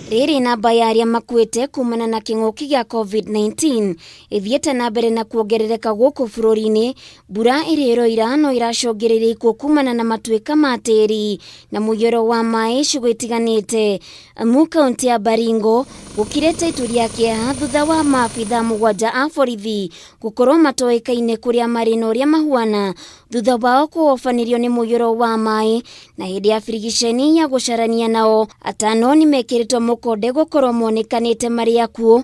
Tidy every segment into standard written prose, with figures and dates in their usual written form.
Rĩrĩ namba ya arĩa makuĩte kumana na kĩng'ũki gĩa COVID-19 ĩthiĩte na mbere na kuongerereka gũkũ bũrũri-inĩ, mbura ĩrĩa ĩroira no ĩracũngĩrĩria ikuũ kumana na matuĩka ma tĩri na mũiyũro wa maĩ icigo itiganĩte. Amu kaunti ya Baringo gũkirĩte itu rĩa kĩeha thutha wa maabithaa mũgwanja a borithi gũkorwo matoĩkaine kũrĩa marĩ na ũrĩa mahuana thutha wao kũhobanĩrio nĩ mũiyũro wa maĩ na hĩndĩ ya birigiceni ya gũcarania nao atano nĩ mekĩrĩtwo mũkonde gũkorwo monekanĩte marĩ akuũ.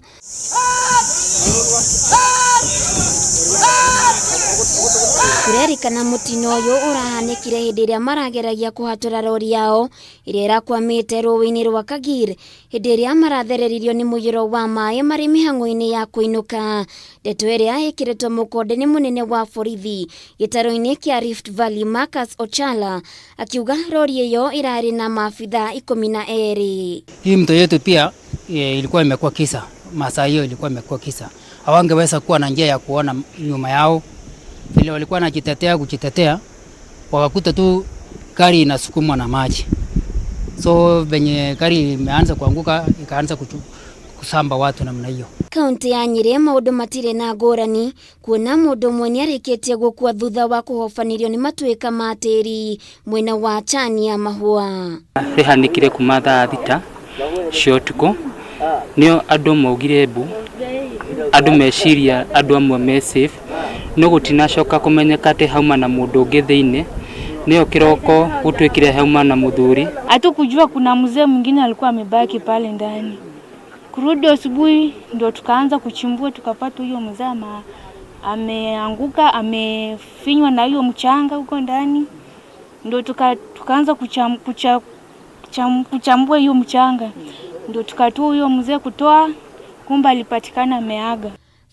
Kũrerĩkana mũtino ũyũ ũrahanĩkire hĩndĩ ĩrĩa marageragia kũhatũra rori yao ĩrĩa ĩrakwamĩte rũĩ-inĩ rwa Kagir hĩndĩ ĩrĩa marathereririo nĩ mũiyũro wa maĩ marĩ mĩhang'o-inĩ ya kũinũka. Ndeto ĩrĩa ĩkĩrĩtwo mũkonde nĩ mũnene wa borithi gĩtarũ-inĩ kĩa Rift Valley Marcus Ochala akiuga rori ĩyo ĩrarĩ na maabithaa 12. Hii mto yetu pia ilikuwa imekuwa kisa, masaa hiyo ilikuwa imekuwa kisa, hawangeweza kuwa na njia ya kuona nyuma yao, vile walikuwa wanajitetea kujitetea, wakakuta tu gari inasukumwa na maji, so venye gari imeanza kuanguka ikaanza kusamba watu namna hiyo. Kaunti ya Nyĩrĩ maũndũ matirĩ na ngũrani kuona mũndũ ũmwe nĩarĩkĩtie gũkua thutha wa kũhobanĩrio nĩ matuĩka ma tĩri mwena wa Chania Mahũa. Rĩhanĩkire kuma thaa 6 cia ũtukũ nĩo andũ maugire mbu, andũ meciria andũ amwe me safe, no gũtinacoka kũmenyeka atĩ hauma na mũndũ ũngĩ thĩinĩ, nĩyo kĩroko gũtuĩkire hauma na mũthuri. Hatukujua kuna mzee mwingine alikuwa amebaki pale ndani. Kurudi asubuhi ndio tukaanza kuchimbua, tukapata huyo mzee ameanguka, amefinywa na hiyo mchanga huko ndani, ndio tukaanza kuchambua hiyo mchanga, ndio tukatoa huyo mzee kutoa, kumbe alipatikana ameaga.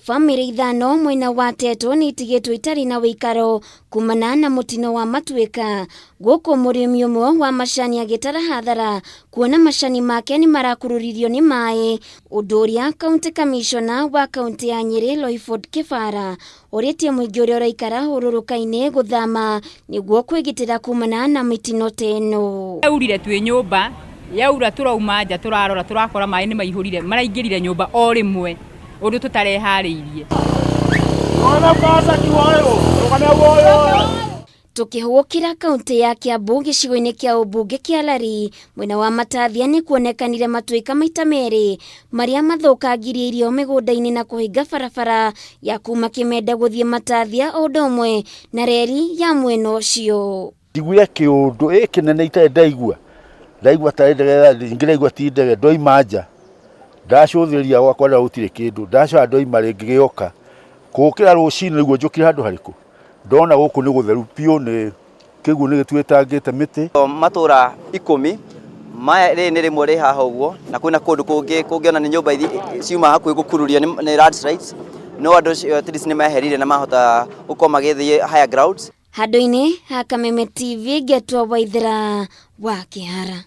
Bamĩrĩ ithano mwena wa Teto nĩ itigĩtwo itarĩ na wĩikaro kumana na mũtino wa matuĩka gũkũ mũrĩmi ũmwe wa macani agĩtara hathara kuona macani make nĩ marakururirio nĩ maĩ, ũndũ ũrĩa County Commissioner wa kaunti ya Nyĩrĩ Loyford Kibara ũrĩtie mũingĩ ũrĩa ũraikara hũrũrũka-inĩ gũthama nĩguo kwĩgitĩra kumana na mĩtino ta ĩno. Yaurire twĩ nyũmba, yaura tũrauma nja tũrarora tũrakora maĩ nĩ maihũrire, maraingĩrire nyũmba o rĩmwe ũndũ tũtareharĩirie. Tũkĩhũgũkĩra kaunti ya Kiambu gĩcigo-inĩ kĩa ũmbunge kĩa Lari mwena wa Matathia nĩ kuonekanire matuĩka maita merĩ marĩa mathũkangirie irio mĩgũnda-inĩ na kũhinga barabara ya kuma Kĩmende gũthiĩ Matathia o ũndũ ũmwe na reri ya mwena ũcio. Njiguire kĩũndũ kĩnene itarĩ ndaigua, ndaigua tarĩ ndege rĩngĩ ndaigua ti ndege, ndoima nja ndacũthĩrĩria gwakwa na gũtirĩ kĩndũ, ndacoka ndoima rĩngĩ gĩoka kũũkĩra rũcinĩ nĩguo njũkire handũ harĩkũ, ndona gũkũ nĩ gũtheru biũ, nĩ kĩguũ nĩ gĩtuĩtangĩte mĩtĩ. Matũra 10 maya rĩrĩ nĩ rĩmwe rĩ haha ũguo, na kwĩna kũndũ kũngĩ kũngĩona nĩ nyũmba ciuma hakuhĩ gũkururio nĩ landslides, no andũ acio at least nĩ meherire na mahota gũkorwo magĩthiĩ higher grounds. Handũ-inĩ ha Kameme TV ngetwo Waithera wa Kĩhara.